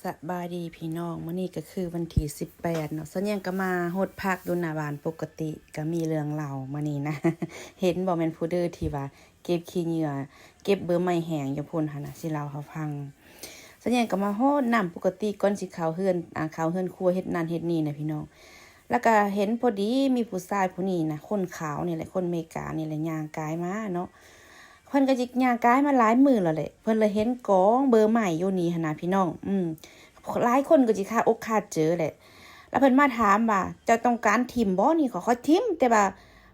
ສະບາຍດີພີ່ນ້ອງ, ມື້ນີ້ກໍຄືວັນທີສິບແປດເນາະ, ສັນຍັງກໍມາຫົດຜັກຢູ່ໜ້າບ້ານປົກກະຕິ. ກໍມີເລື່ອງເລົ່າມື້ນີ້ນະ, ເຫັນບໍ່ແມ່ນຜູ້ເດີທີ່ວ່າເກັບຂີ້ເຫຍື້ອ ເກັບເບີໄມ້ແຫ້ງຢູ່ພຸ້ນຫັ້ນນະ, ຊິເລົ່າໃຫ້ຟັງ. ສັນຍັງກໍມາຫົດນ້ຳປົກກະຕິ ກ່ອນຊິເຂົ້າເຮືອນ ອາ ເຂົ້າເຮືອນຄົວ ເຮັດນັ້ນເຮັດນີ້ນະພີ່ນ້ອງ. ແລ້ວກໍເຫັນພໍດີມີຜູ້ຊາຍຜູ້ນີ້ນະ, ຄົນຂາວນີ້ແຫຼະ, ຄົນເມການີ້ແຫຼະ, ຍ່າງກາຍມາເນາະ. ເພິ່ນກໍຊິຍ່າງກາຍມາຫຼາຍມື້ແລ້ວແຫຼະ, ເພິ່ນລະເຫັນກອງເບີໄມ້ຢູ່ນີ້ຫັ້ນນະພີ່ນ້ອງ. ອືມ ຫຼາຍຄົນກໍຊິຄາອົກຄາເຈີແຫຼະ. ແລ້ວເພິ່ນມາຖາມວ່າ ເຈົ້າຕ້ອງການຖິ້ມບໍ່ນີ້? ຂ້ອຍ ຂ້ອຍຖິ້ມ, ແຕ່ວ່າ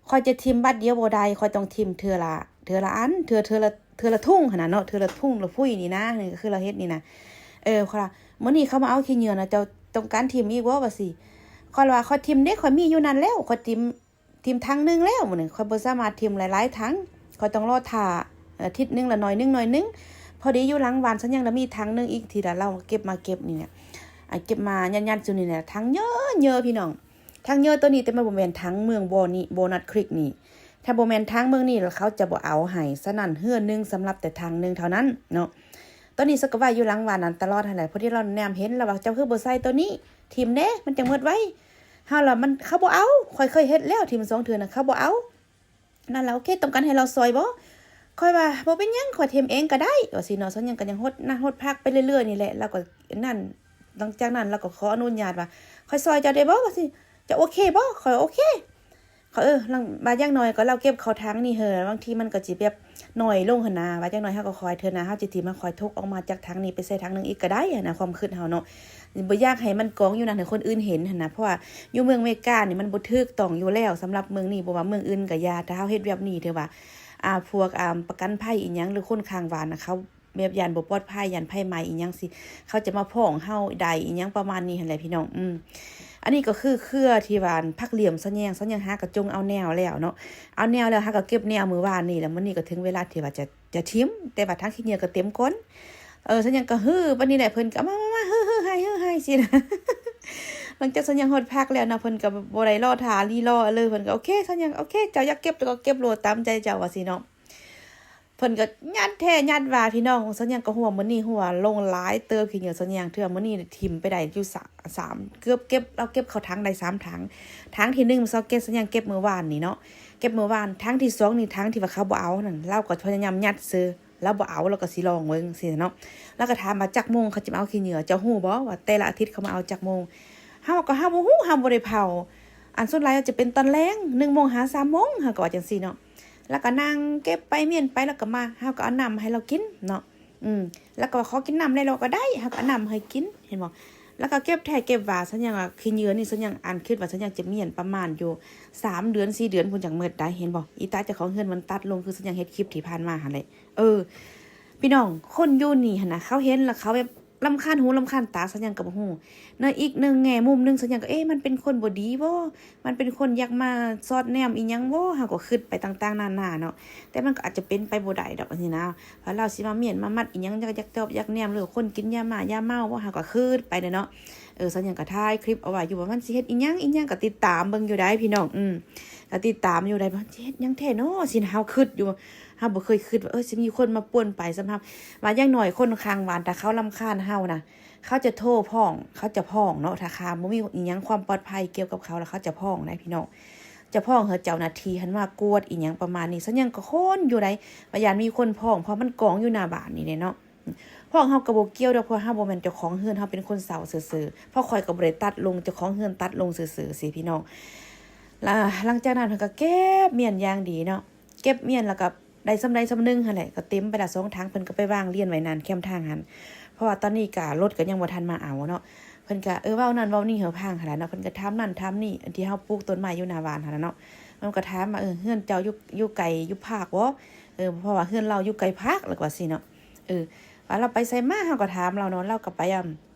ຂ້ອຍຈະຖິ້ມບັດດຽວບໍ່ໄດ້, ຂ້ອຍຕ້ອງຖິ້ມເທື່ອລະ ເທື່ອລະອັນ ເທື່ອ ເທື່ອລະ ເທື່ອລະຖົງຫັ້ນນະເນາະ, ເທື່ອລະຖົງລະພຸ້ຍນີ້ນະ, ນີ້ກໍຄືລາວເຮັດນີ້ນະ. ເອີ ຂ້ອຍວ່າ ມື້ນີ້ເຂົາມາເອົາຂີ້ເຫຍື້ອນະ, ເຈົ້າຕ້ອງການຖິ້ມອີກບໍ່ ວ່າຊີ້. ຂ້ອຍວ່າ ຂ້ອຍຖິ້ມເດ້, ຂ້ອຍມີຢູ່ນັ້ນແລ້ວ, ຂ້ອຍຖິ້ມ ຖິ້ມຖັງໜຶ່ງແລ້ວມື້ນີ້, ຂ້ອຍບໍ່ສາມາດຖິ້ມຫຼາຍໆຖັງ, ຂ້ອຍຕ້ອງລໍຖ້າອາທິດໜຶ່ງລະໜ້ອຍໜຶ່ງ ໜ້ອຍໜຶ່ງ. ພໍດີຢູ່ຫຼັງບ້ານສັນຍັງລະມີຖັງໜຶ່ງອີກ ທີ່ລະລາວເກັບມາເກັບນີ້ແຫຼະ, ອາ ເກັບມາຍັດໆຢູ່ນີ້ແຫຼະ. ຖັງເຍີະໆ ພີ່ນ້ອງ, ຖັງເຍີະໂຕນີ້, ແຕ່ມັນບໍ່ແມ່ນຖັງເມືອງບໍ່ນີ້ ບໍ່ນັດຄຣິກນີ້. ຖ້າບໍ່ແມ່ນຖັງເມືອງນີ້ລະເຂົາຈະບໍ່ເອົາໃຫ້. ສະນັ້ນເຮືອນໜຶ່ງສຳລັບແຕ່ຖັງໜຶ່ງເທົ່ານັ້ນເນາະ. ໂຕນີ້ສັນກໍໄວ້ຢູ່ຫຼັງບ້ານນັ້ນຕະຫຼອດຫັ້ນແຫຼະ. ພໍດີລາວແນມເຫັນ, ລາວວ່າ ເຈົ້າຄືບໍ່ໃສ່ໂຕນີ້ ຖິ້ມເດ້, ມັນຈັ່ງໝົດໄວ. ເຮົາລະ ມັນ ເຂົາບໍ່ເອົາ, ຂ້ອຍເຄີຍເຮັດແລ້ວ, ຖິ້ມສອງເທື່ອນະ ເຂົາບໍ່ເອົາ. ນັ້ນລະ ໂອເຄ, ຕ້ອງການໃຫ້ລາວຊ່ອຍບໍ່? ຂ້ອຍວ່າ ບໍ່ເປັນຫຍັງ, ຂ້ອຍຖິ້ມເອງກໍໄດ້ ວ່າຊີ້ເນາະ. ສັນຍັງກໍຍັງຫົດ ນັ່ງຫົດຜັກໄປເລື້ອຍໆນີ້ແຫຼະ, ລາວກໍນັ້ນ. ຫຼັງຈາກນັ້ນລາວກໍຂໍອະນຸຍາດວ່າ ຂ້ອຍຊ່ອຍເຈົ້າໄດ້ບໍ່ ວ່າຊີ້, ເຈົ້າໂອເຄບໍ່? ຂ້ອຍໂອເຄ. ເອີ ບາດຢ່າງໜ້ອຍກໍລາວເກັບເຂົ້າຖັງນີ້ເຮີ, ບາງທີມັນກໍຊິແບບໜ້ອຍລົງຫັ້ນນະ, ບາດຢ່າງໜ້ອຍເຮົາກໍຄ່ອຍ ເທື່ອໜ້າເຮົາຈະຖິ້ມ ເຮົາຄ່ອຍຖົກອອກມາຈາກຖັງນີ້ໄປໃສ່ຖັງໜຶ່ງອີກກໍໄດ້ຫັ້ນນະ, ຄວາມຄິດເຮົາເນາະ. ບໍ່ຢາກໃຫ້ມັນກອງຢູ່ນັ້ນໃຫ້ຄົນອື່ນເຫັນຫັ້ນນະ, ເພາະວ່າຢູ່ເມືອງເມການີ້ມັນບໍ່ຖືກຕ້ອງຢູ່ແລ້ວສຳລັບເມືອງນີ້, ບໍ່ວ່າເມືອງອື່ນກໍຢ່າ. ຖ້າເຮົາເຮັດແບບນີ້ ຖືວ່າ ອາ ພວກ ອາ ປະກັນໄພອີ່ຫຍັງ ຫຼື ຄົນຂ້າງບ້ານນະ ເຂົາແບບຢ້ານບໍ່ປອດໄພ, ຢ້ານໄຟໄໝ້ອີ່ຫຍັງຊີ້, ເຂົາຈະມາຟ້ອງເຮົາໄດ້ ອີ່ຫຍັງປະມານນີ້ຫັ້ນແຫຼະພີ່ນ້ອງ. ອືມ ອັນນີ້ກໍຄືເຄືອທີ່ວ່າຜັກຫຼຽມສະແຍງ, ສະແຍງຫາກະຈົງເອົາແນວແລ້ວເນາະ, ເອົາແນວແລ້ວ ຫາກະເກັບແນວມື້ວານນີ້ແຫຼະ. ມື້ນີ້ກໍເຖິງເວລາທີ່ວ່າຈະ ຈະຖິ້ມ, ແຕ່ວ່າຖັງຂີ້ເຫຍື້ອກໍເຕັມກ່ອນ. ເອີ ສະແຍງກໍຮືບາດນີ້ແຫຼະ, ເພິ່ນກໍມາ ມາ ມາ ຮື ຮື ໃຫ້ ຮື ໃຫ້ຊີ້ນະ. ຫຼັງຈາກສະແຍງຫົດຜັກແລ້ວນະ, ເພິ່ນກໍບໍ່ໄດ້ລໍຖ້າລີລໍເລີຍ, ເພິ່ນກໍ ໂອເຄ ສະແຍງ ໂອເຄ, ເຈົ້າຢາກເກັບກໍເກັບໂລດ ຕາມໃຈເຈົ້າ ວ່າຊີ້ເນາະ. ເພິ່ນກໍຍັດແທ້ຍັດວ່າ ພີ່ນ້ອງ, ສະແຍງກໍຮົ່ວມື້ນີ້, ຮົ່ວລົງຫຼາຍເຕີບ ຂີ້ເຫຍື້ອສະແຍງ. ເທື່ອມື້ນີ້ຖິ້ມໄປໄດ້ຢູ່ສາມ ສາມ ເກືອບເກັບ ລາວເກັບເຂົ້າຖັງໄດ້ສາມຖັງ. ຖັງທີໜຶ່ງ ສະແຍງເກັບມື້ວານນີ້ເນາະ, ເກັບມື້ວານ. ຖັງທີສອງນີ້ ຖັງທີ່ວ່າເຂົາບໍ່ເອົານັ້ນ ລາວກໍພະຍາຍາມຍັດເຊີ ລາວບໍ່ເອົາ ລາວກໍຊິລອງເບິ່ງຊີ້ເນາະ. ລາວກໍຖາມວ່າ ຈັກໂມງເຂົາຈະມາເອົາຂີ້ເຫຍື້ອ, ເຈົ້າຮູ້ບໍ່ວ່າແຕ່ລະອາທິດເຂົາມາເອົາຈັກໂມງ? ເຮົາກໍ ເຮົາບໍ່ຮູ້, ເຮົາບໍ່ໄດ້ເຝົ້າ. ອັນສ່ວນຫຼາຍອາດຈະເປັນຕອນແລງ ໜຶ່ງໂມງຫາສາມໂມງ, ເຮົາກໍວ່າຈັ່ງຊີ້ເນາະ. ລາວກໍນັ່ງເກັບໄປມ້ຽນໄປ, ລາວກໍມາ, ເຮົາກໍເອົານ້ຳໃຫ້ລາວກິນເນາະ. ອືມ ລາວກໍວ່າ ຂໍກິນນ້ຳແດ່ ລາວກໍໄດ້, ເຮົາກໍເອົານ້ຳໃຫ້ກິນ ເຫັນບໍ່. ລາວກໍເກັບແທ້ເກັບວ່າ, ສະແຍງວ່າຂີ້ເຫຍື້ອນີ້ ສະແຍງອັນຄິດວ່າ ສະແຍງຈະມ້ຽນປະມານຢູ່ສາມເດືອນ ສີ່ເດືອນພຸ້ນຈັ່ງໝົດໄດ໋, ເຫັນບໍ່. ອີຕາເຈົ້າຂອງເຮືອນມັນຕັດລົງ ຄືສະແຍງເຮັດຄລິບທີ່ຜ່ານມາຫັ້ນແຫຼະ. ເອີ ພີ່ນ້ອງ, ຄົນຢູ່ນີ້ຫັ້ນນະ ເຂົາເຫັນແລ້ວເຂົາແບບ ລຳຄານຫູລຳຄານຕາ ສະຫຍັງກໍບໍ່ຮູ້. ໃນອີກໜຶ່ງແງ່ມຸມໜຶ່ງ ສະຫຍັງກໍ ເອະ ມັນເປັນຄົນບໍ່ດີບໍ່? ມັນເປັນຄົນຢາກມາສອດແນມອີ່ຫຍັງບໍ່? ເຮົາກໍຄິດໄປຕ່າງໆນານາເນາະ. ແຕ່ມັນກໍອາດຈະເປັນໄປບໍ່ໄດ້ດອກ ຈັ່ງຊີ້ນະ. ວ່າລາວຊິມາມ້ຽນມາມັດອີ່ຫຍັງ ຢາກ ຢາກຈອບຢາກແນມ ຫຼືວ່າຄົນກິນຢາມ້າຢາເມົາບໍ່? ເຮົາກໍຄິດໄປເດ້ເນາະ. ເອີ ສະຫຍັງກໍຖ່າຍຄລິບເອົາໄວ້ຢູ່ ວ່າມັນຊິເຮັດອີ່ຫຍັງອີ່ຫຍັງ ກໍຕິດຕາມເບິ່ງຢູ່ໄດ໋ພີ່ນ້ອງ. ອືມ ກໍຕິດຕາມຢູ່ໄດ໋ ວ່າມັນຊິເຮັດຫຍັງແທ້ເນາະ ຊິນະ. ເຮົາຄິດຢູ່ ເຮົາບໍ່ເຄີຍຄິດວ່າ ເອີ ຊິມີຄົນມາປ່ວນໄປສ່ຳເຮົາ. ວ່າຢ່າງໜ້ອຍຄົນຂ້າງບ້ານ ຖ້າເຂົາລຳຄານເຮົານະ ເຂົາຈະໂທພ້ອງ ເຂົາຈະຟ້ອງເນາະ. ຖ້າຫາບໍ່ມີອີ່ຫຍັງຄວາມປອດໄພກ່ຽວກັບເຂົາ ແລ້ວເຂົາຈະຟ້ອງໄດ໋ພີ່ນ້ອງ. ຈະຟ້ອງໃຫ້ເຈົ້າໜ້າທີ່ຫັ້ນມາກວດອີ່ຫຍັງປະມານນີ້. ສະຫຍັງກໍຄົນຢູ່ໄດ໋ ວ່າຢ້ານມີຄົນຟ້ອງ ເພາະມັນກອງຢູ່ໜ້າບ້ານນີ້ເດ້ເນາະ. ພວກເຮົາກໍບໍ່ກ່ຽວດອກ ເພາະເຮົາບໍ່ແມ່ນເຈົ້າຂອງເຮືອນ ເຮົາເປັນຄົນເຊົ່າຊື່ໆ. ເພາະຂ້ອຍກໍບໍ່ໄດ້ຕັດລົງ ເຈົ້າຂອງເຮືອນຕັດລົງຊື່ໆຊີ້ພີ່ນ້ອງ. ລະ ຫຼັງຈາກນັ້ນເພິ່ນກໍເກັບມ້ຽນຢ່າງດີເນາະ. ເກັບມ້ຽນແລ້ວກໍໄດ້ສ່ຳໃດສ່ຳໜຶ່ງຫັ້ນແຫຼະ ກໍເຕັມໄປລະສອງຖັງ. ເພິ່ນກໍໄປວາງລຽນໄວ້ນັ້ນແຄມທາງຫັ້ນ ເພາະວ່າຕອນນີ້ກະລົດກໍຍັງບໍ່ທັນມາເອົາເນາະ. ເພິ່ນກະ ເອີ ເວົ້ານັ້ນເວົ້ານີ້ໃຫ້ຟັງຫັ້ນລະເນາະ. ເພິ່ນກະຖາມນັ້ນຖາມນີ້ ອັນທີ່ເຮົາປູກຕົ້ນໄມ້ຢູ່ໜ້າບ້ານຫັ້ນລະເນາະ. ມັນກໍຖາມວ່າ ເອີ ເຮືອນເຈົ້າຢູ່ ຢູ່ໄກຢູ່ພາກບໍ່? ເອີ ເພາະວ່າເຮືອນລາວຢູ່ໄກພາກ ລາວກໍວ່າຊີ້ເນາະ. ເອີ ວ່າລາວໄປໃສມາ ເຮົາກໍຖາມລາວເນາະ. ລາວກໍໄປ ອາ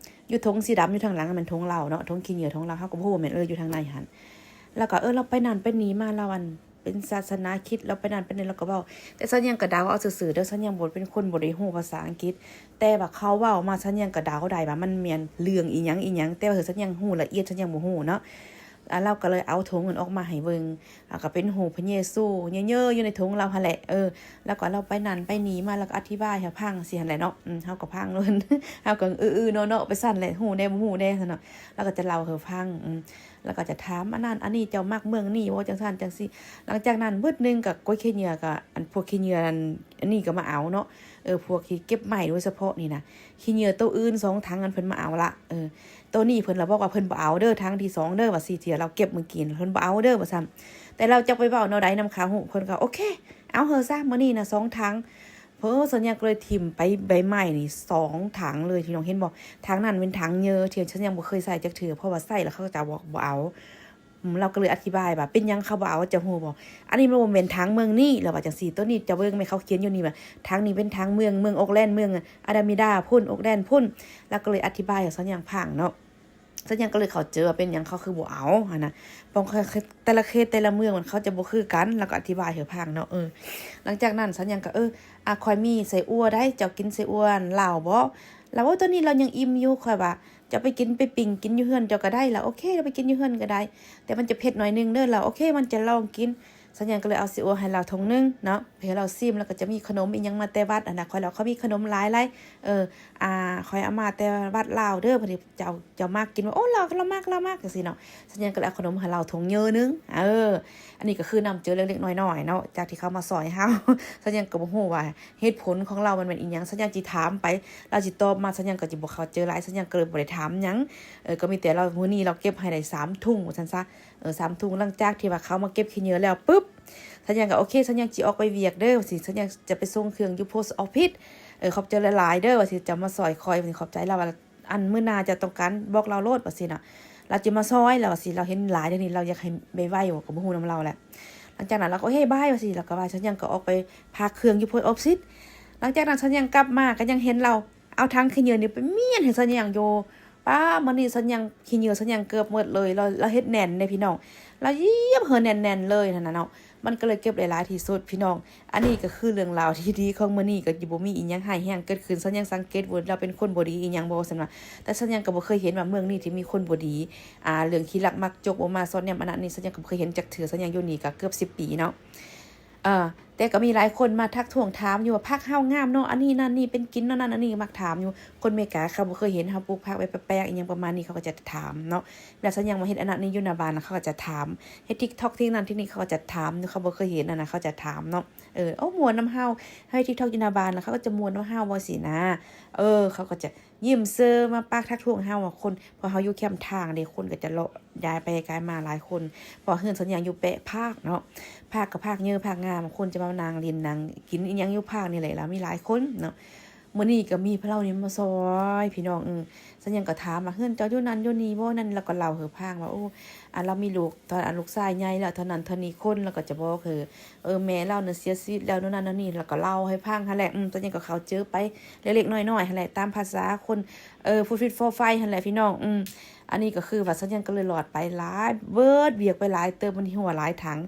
ຢູ່ຖົງສີດຳຢູ່ທາງຫຼັງ ແມ່ນຖົງລາວເນາະ ຖົງຂີ້ເຫຍື້ອຖົງລາວ ເຮົາກໍບໍ່ຮູ້ວ່າແມ່ນ ເອີ ຢູ່ທາງໃນຫັ້ນ. ລາວກໍ ເອີ ລາວໄປນັ້ນໄປນີ້ມາ ລາວ ອັນ ເປັນສາສະໜາຄຣິດ ລາວໄປນັ້ນໄປນີ້ ລາວກໍເວົ້າ. ແຕ່ສະຫຍັງກໍເດົາເອົາຊື່ໆເດີ ສະຫຍັງບໍ່ ເປັນຄົນບໍ່ໄດ້ຮູ້ພາສາອັງກິດ ແຕ່ວ່າເຂົາເວົ້າມາ ສະຫຍັງກໍເດົາໄດ້ວ່າມັນແມ່ນເລື່ອງອີ່ຫຍັງອີ່ຫຍັງ. ແຕ່ວ່າສະຫຍັງຮູ້ລະອຽດ ສະຫຍັງບໍ່ຮູ້ເນາະ. ລາວກໍເລີຍເອົາຖົງນັ້ນອອກມາໃຫ້ເບິ່ງ ລະກະເປັນຮູບພະເຢຊູເຍີໆຢູ່ໃນຖົງລາວຫັ້ນແຫຼະ. ເອີ ລະກະລາວໄປນັ້ນໄປນີ້ມາ ລະກະອະທິບາຍໃຫ້ຟັງຊີ້ຫັ້ນແຫຼະເນາະ. ເຮົາກະຟັງໂລດ ເຮົາກະອືໆເນາະໆໄປຊັ້ນແຫຼະ ຮູ້ແດ່ບໍ່ຮູ້ແດ່ຊັ້ນເນາະ. ລາວກະຈະເລົ່າໃຫ້ຟັງ ລະກະຈະຖາມອັນນັ້ນອັນນີ້ ເຈົ້າມັກເມືອງນີ້ບໍ່ ຈັ່ງຊັ້ນຈັ່ງຊີ້. ຫຼັງຈາກນັ້ນບຶດໜຶ່ງກະກວຍຂີ້ເຫຍື້ອກະ ອັນພວກຂີ້ເຫຍື້ອອັນ ອັນນີ້ກະມາເອົາເນາະ. ເອີ ພວກທີ່ເກັບໄມ້ໂດຍສະເພາະນີ້ນະ ຂີ້ເຫຍື້ອໂຕອື່ນສອງຖັງຫັ້ນເພິ່ນມາເອົາລະ. ເອີ ໂຕນີ້ເພິ່ນລະບອກວ່າເພິ່ນບໍ່ເອົາເດີ ຖັງທີສອງເດີ ວ່າຊີ້ ທີ່ລາວເກັບມື້ກີ້ນ ເພິ່ນບໍ່ເອົາເດີວ່າຊັ້ນ. ແຕ່ລາວຈັກໄປເວົ້າແນວໃດນຳເຂົາ ເພິ່ນກະໂອເຄ ເອົາເຮີຊະ ມື້ນີ້ນະສອງຖັງ. ເພິ່ນ ສັນຍາກະເລີຍຖິ້ມໄປໃບໄມ້ນີ້ສອງຖັງເລີຍ ພີ່ນ້ອງເຫັນບໍ່. ຖັງນັ້ນເປັນຖັງເຫຍື້ອ ທີ່ສັນຍາບໍ່ເຄີຍໃຊ້ຈັກເທື່ອ ເພາະວ່າໃຊ້ລະເຂົາຈະບອກບໍ່ເອົາ. ອືມ ລາວກະເລີຍອະທິບາຍວ່າເປັນຫຍັງເຂົາບໍ່ເອົາ ເຈົ້າຮູ້ບໍ່ ອັນນີ້ມັນບໍ່ແມ່ນຖັງເມືອງນີ້ ລາວວ່າຈັ່ງຊີ້. ໂຕນີ້ເຈົ້າເບິ່ງແມ່ ເຂົາຂຽນຢູ່ນີ້ວ່າ ຖັງນີ້ເປັນຖັງເມືອງ ເມືອງໂອກແລນ ເມືອງອາດາມິດາພຸ້ນ ໂອກແລນພຸ້ນ. ລາວກະເລີຍອະທິບາຍໃຫ້ສັນຍາຟັງເນາະ. ສັນຍາກໍເລີຍເຂົ້າໃຈວ່າເປັນຫຍັງເຂົາຄືບໍ່ເອົາຫັ້ນນະ ເພາະແຕ່ລະເຂດແຕ່ລະເມືອງມັນເຂົາຈະບໍ່ຄືກັນ. ລາວກໍອະທິບາຍໃຫ້ຟັງເນາະ. ເອີ ຫຼັງຈາກນັ້ນສັນຍາກໍ ເອີ ອາ ຂ້ອຍມີໄສ້ອົ່ວໃດ໋ ເຈົ້າກິນໄສ້ອົ່ວລາວບໍ່? ລາວ ໂອ້ ຕອນນີ້ລາວຍັງອີ່ມຢູ່. ຂ້ອຍວ່າ ເຈົ້າໄປກິນ ໄປປີ້ງກິນຢູ່ເຮືອນເຈົ້າກໍໄດ້. ລາວ ໂອເຄ ລາວໄປກິນຢູ່ເຮືອນກໍໄດ້ ແຕ່ມັນຈະເຜັດໜ້ອຍໜຶ່ງເດີ. ລາວ ໂອເຄ ມັນຈະລອງກິນ. ສັນຍາກໍເລີຍເອົາໄສ້ອົ່ວໃຫ້ລາວຖົງໜຶ່ງເນາະ ໃຫ້ລາວຊີມ. ແລ້ວກໍຈະມີຂະໜົມອີ່ຫຍັງມາແຕ່ວັດຫັ້ນນະ. ຂ້ອຍລາວ ຂ້ອຍມີຂະໜົມຫຼາຍໆ ເອີ ອາ ຂ້ອຍເອົາມາແຕ່ວັດລາວເດີ ພໍດີເຈົ້າ ເຈົ້າມັກກິນບໍ່? ໂອ້ ລາວ ລາວມັກ ລາວມັກ ຈັ່ງຊີ້ເນາະ. ສັນຍາກໍເລີຍເອົາຂະໜົມໃຫ້ລາວຖົງເຫຍື້ອໜຶ່ງ. ເອີ ອັນນີ້ກໍຄືນ້ຳໃຈເລັກໆນ້ອຍໆເນາະ ຈາກທີ່ເຂົາມາຊ່ອຍເຮົາ. ສັນຍາກໍບໍ່ຮູ້ວ່າເຫດຜົນຂອງລາວມັນແມ່ນອີ່ຫຍັງ. ສັນຍາຊິຖາມໄປ ລາວຊິຕອບມາ ສັນຍາກໍຊິບໍ່ເຂົ້າໃຈຫຼາຍ. ສັນຍາກໍເລີຍບໍ່ໄດ້ຖາມຫຍັງ. ເອີ ກໍມີແຕ່ລາວ ມື້ນີ້ລາວເກັບໃຫ້ໄດ້ສາມຖົງວ່າຊັ້ນຊະ. ເອີ ສາມຖົງ. ຫຼັງຈາກທີ່ວ່າເຂົາມາເກັບຂີ້ເຫຍື້ອແລ້ວປຶບ ສັນຍາກໍ ໂອເຄ ສັນຍາຊິອອກໄປວຽກເດີ ວ່າຊີ້. ສັນຍາຈະໄປສົ່ງເຄື່ອງຢູ່ໂພສອອບຟິດ. ເອີ ຂອບໃຈຫຼາຍໆເດີ ວ່າຊີ້ ເຈົ້າມາຊ່ອຍຂ້ອຍ. ວ່າຊີ້ ຂອບໃຈລາວວ່າ ອັນມື້ໜ້າເຈົ້າຕ້ອງການບອກລາວໂລດ ວ່າຊີ້ນະ. ລາວຈະມາຊ່ອຍລາວ ວ່າຊີ້. ລາວເຫັນຫຼາຍແນວນີ້ ລາວຢາກໃຫ້ໄວໆ ກໍບໍ່ຮູ້ນຳລາວແຫຼະ. ຫຼັງຈາກນັ້ນລາວກໍ ໂອເຄ ບາຍ ວ່າຊີ້. ລາວກໍວ່າສັນຍາກໍອອກໄປພາເຄື່ອງຢູ່ໂພສອອບຟິດ. ຫຼັງຈາກນັ້ນສັນຍາກັບມາ ກໍຍັງເຫັນລາວ ເອົາຖັງຂີ້ເຫຍື້ອນີ້ໄປມ້ຽນໃຫ້ສັນຍາຢູ່. ປ້າ ມື້ນີ້ສັນຍາ ຂີ້ເຫຍື້ອສັນຍາເກືອບໝົດເລີຍ. ລາວ ລາວເຮັດແໜ້ນເດ້ພີ່ນ້ອງ ລາວຢຽບເຫີແໜ້ນໆເລີຍຫັ້ນນະເນາະ. ມັນກໍເລີຍເກັບໄດ້ຫຼາຍທີ່ສຸດພີ່ນ້ອງ. ອັນນີ້ກໍຄືເລື່ອງລາວທີ່ດີຂອງມື້ນີ້ ກໍບໍ່ມີອີ່ຫຍັງຮ້າຍແຮງເກີດຂຶ້ນ. ສັນຍາສັງເກດວ່າລາວເປັນຄົນບໍ່ດີອີ່ຫຍັງບໍ່ຊັ້ນວ່າ ແຕ່ສັນຍາກໍບໍ່ເຄີຍເຫັນວ່າເມືອງນີ້ທີ່ມີຄົນບໍ່ດີ ອາ ເລື່ອງຂີ້ລັກມັກຈົກ ບໍ່ມາສອດແນມອັນນັ້ນນີ້ ສັນຍາກໍບໍ່ເຄີຍເຫັນຈັກເທື່ອ. ສັນຍາຢູ່ນີ້ກໍເກືອບສິບປີເນາະ. ເອີ ແຕ່ກໍມີຫຼາຍຄົນມາທັກທ້ວງຖາມຢູ່ວ່າ ພັກເຮົາງາມເນາະ ອັນນີ້ນັ້ນນີ້ ເປັນກິນເນາະ ນັ້ນອັນນີ້ ມັກຖາມຢູ່. ຄົນເມກາເຂົາບໍ່ເຄີຍເຫັນເຮົາປູກຜັກໄວ້ແປກໆ ອີ່ຫຍັງປະມານນີ້ ເຂົາກໍຈະຖາມເນາະ. ແລ້ວສັນຍາມາເຮັດອັນນັ້ນນີ້ຢູ່ໜ້າບ້ານ ເຂົາກໍຈະຖາມ. ເຮັດ TikTok ທີ່ນັ້ນທີ່ນີ້ ເຂົາກໍຈະຖາມ. ເຂົາບໍ່ເຄີຍເຫັນຫັ້ນນະ ເຂົາຈະຖາມເນາະ. ເອີ ໂອ້ ມ່ວນນຳເຮົາ ເຮັດ TikTok ຢູ່ໜ້າບ້ານ ແລ້ວເຂົາກໍຈະມ່ວນນຳເຮົາ ວ່າຊີ້ນະ. ເອີ ເຂົາກໍຈະ ຍິ້ມເຊີມາປາກທັກທ້ວງເຮົາວ່າຄົນ ເພາະເຮົາຢູ່ແຄມທາງເດ້ ຄົນກໍຈະເລາະຍ້າຍໄປກາຍມາຫຼາຍຄົນ. ເພາະເຮືອນສັນຍາຢູ່ແປະພາກເນາະ ພາກກໍພາກເຫຍື້ອພາກງາມ ຄົນຈະມານັ່ງຫຼິ້ນນັ່ງກິນອີ່ຫຍັງຢູ່ພາກນີ້ແຫຼະ ລະມີຫຼາຍຄົນເນາະ. ມື້ນີ້ກໍມີພວກລາວນີ້ມາຊ່ອຍພີ່ນ້ອງ. ເອີ ສັນຍາກໍຖາມວ່າ ເຮືອນເຈົ້າຢູ່ນັ້ນຢູ່ນີ້ບໍ່ ນັ້ນ ລະກໍເລົ່າໃຫ້ຟັງວ່າ ໂອ້ ອັນລາວມີລູກ ຕອນອັນລູກຊາຍໃຫຍ່ແລ້ວເທົ່ານັ້ນເທົ່ານີ້ຄົນ ລະກໍຈະບອກ ເອີ ແມ່ລາວນັ້ນເສຍຊີວິດແລ້ວ ໂນ່ນນັ້ນໂນ່ນນີ້ ລະກໍເລົ່າໃຫ້ຟັງຫັ້ນແຫຼະ. ອືມ ສັນຍາກໍເຂົ້າໃຈໄປເລັກໆນ້ອຍໆຫັ້ນແຫຼະ ຕາມພາສາຄົນ ເອີ ຟູຟິດຟໍໄຟຫັ້ນແຫຼະພີ່ນ້ອງ. ອືມ ອັນນີ້ກໍຄືວ່າສັນຍາກໍເລີຍລອດໄປຫຼາຍ ເບີດວຽກໄປຫຼາຍເຕີບ ມັນຫົວຫຼາຍຖັງ.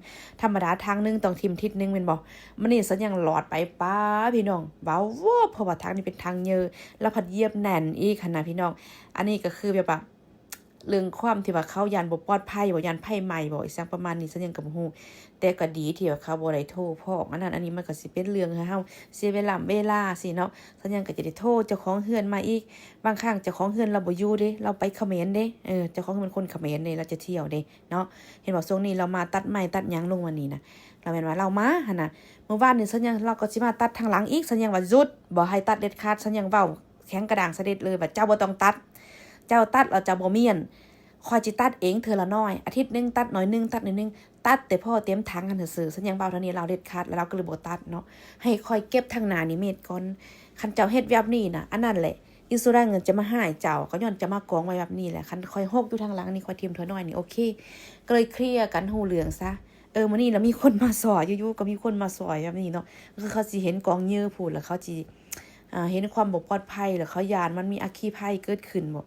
ທຳມະດາຖັງໜຶ່ງຕ້ອງຖິ້ມທິດໜຶ່ງແມ່ນບໍ່? ມື້ນີ້ສັນຍາລອດໄປ ປ້າ ພີ່ນ້ອງ ເວົ້າວອບ ເພາະວ່າຖັງນີ້ເປັນຖັງເຫຍື້ອ ລະພັດຢຽບແໜ້ນອີກຫັ້ນນະພີ່ນ້ອງ. ອັນນີ້ກໍຄືແບບວ່າ ເລື່ອງຄວາມທີ່ວ່າເຂົາຢ້ານບໍ່ປອດໄພບໍ ຢ້ານໄຟໄໝ້ບໍ ອີ່ຫຍັງປະມານນີ້ ສັນຍາກໍບໍ່ຮູ້. ແຕ່ກໍດີທີ່ວ່າເຂົາບໍ່ໄດ້ໂທຟ້ອງອັນນັ້ນອັນນີ້ ມັນກໍຊິເປັນເລື່ອງໃຫ້ເຮົາເສຍເວລາ ເວລາຊີ້ເນາະ. ສັນຍາກໍຈະໄດ້ໂທເຈົ້າຂອງເຮືອນມາອີກ. ບາງຄັ້ງເຈົ້າຂອງເຮືອນລາວບໍ່ຢູ່ເດ້ ລາວໄປຂະເໝນເດ້. ເອີ ເຈົ້າຂອງເຮືອນເປັນຄົນຂະເໝນເດ້ ລາວຈະທ່ຽວເດ້ເນາະ. ເຫັນບໍ່ ຊ່ວງນີ້ລາວມາຕັດໄມ້ຕັດຫຍັງ ລົງມານີ້ນະ ລາວແມ່ນວ່າລາວມາຫັ້ນນະ. ມື້ວານນີ້ສັນຍາລາວກໍຊິມາຕັດທາງຫຼັງອີກ. ສັນຍາວ່າ ຢຸດ ບໍ່ໃຫ້ຕັດເດັດຂາດ. ສັນຍາເວົ້າ ແຂງກະດ້າງສະເດັດເລີຍວ່າ ເຈົ້າບໍ່ຕ້ອງຕັດ ເຈົ້າຕັດແລ້ວເຈົ້າບໍ່ມ້ຽນ. ຂ້ອຍຊິຕັດເອງເທື່ອລະໜ້ອຍ ອາທິດໜຶ່ງຕັດໜ້ອຍໜຶ່ງ ຕັດໜ້ອຍໜຶ່ງ ຕັດແຕ່ພໍເຕັມຖັງຫັ້ນຊື່. ສັນຍາເວົ້າເທົ່ານີ້ລາວເດັດຂາດ ແລ້ວລາວກໍເລີຍບໍ່ຕັດເນາະ. ໃຫ້ຂ້ອຍເກັບທາງໜ້ານີ້ເມັດກ່ອນ. ຄັນເຈົ້າເຮັດແບບນີ້ນະ ອັນນັ້ນແຫຼະ ອິນຊູແຣນຈະມາຮ້າຍເຈົ້າ ກໍຍ້ອນເຈົ້າມາກອງໄວ້ແບບນີ້ແຫຼະ. ຄັນຂ້ອຍຮົກຢູ່ທາງຫຼັງນີ້ ຂ້ອຍຖິ້ມເທື່ອໜ້ອຍນີ້ ໂອເຄ. ກໍເລີຍເຄລຍກັນຮູ້ເລື່ອງຊະ. ເອີ ມື້ນີ້ລະມີຄົນມາຊ່ອຍ ຢູ່ໆກໍມີຄົນມາຊ່ອຍແບບນີ້ເນາະ. ຄືເຂົາຊິເຫັນກອງເຫຍື້ອພຸ້ນ ແລ້ວເຂົາຊິ ອ່າ ເຫັນຄວາມບໍ່ປອດໄພ ແລ້ວເຂົາຢ້ານມັນມີອັກຄີໄພເກີດຂຶ້ນບໍ.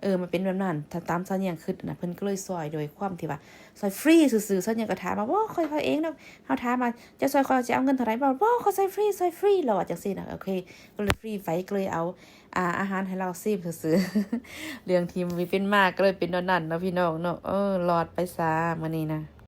ເອີ ມັນເປັນແບບນັ້ນ. ຖ້າຕາມສາວແຍງຄິດນະ ເພິ່ນກໍເລີຍຊ່ອຍໂດຍຄວາມທີ່ວ່າຊ່ອຍຟຣີຊື່ໆ. ສາວແຍງກໍຖາມວ່າ ບໍ່ ຂ້ອຍ ຂ້ອຍເອງດອກ. ເຮົາຖາມວ່າ ເຈົ້າຊ່ອຍຂ້ອຍ ເຈົ້າເອົາເງິນເທົ່າໃດ? ບໍ່ ບໍ່ ຂ້ອຍຊ່ອຍຟຣີ ຊ່ອຍຟຣີ ລາວວ່າຈັ່ງຊີ້ນະ. ໂອເຄ ກໍເລີຍຟຣີໄປ ກໍເລີຍເອົາ ອ່າ ອາຫານໃຫ້ລາວຊີມຊື່ໆ. ເລື່ອງທີ່ມີເປັນມາກໍເລີຍເປັນແນວນັ້ນເນາະ ພີ່ນ້ອງເນາະ. ເອີ ລອດໄປຊະມື້ນີ້ນະ.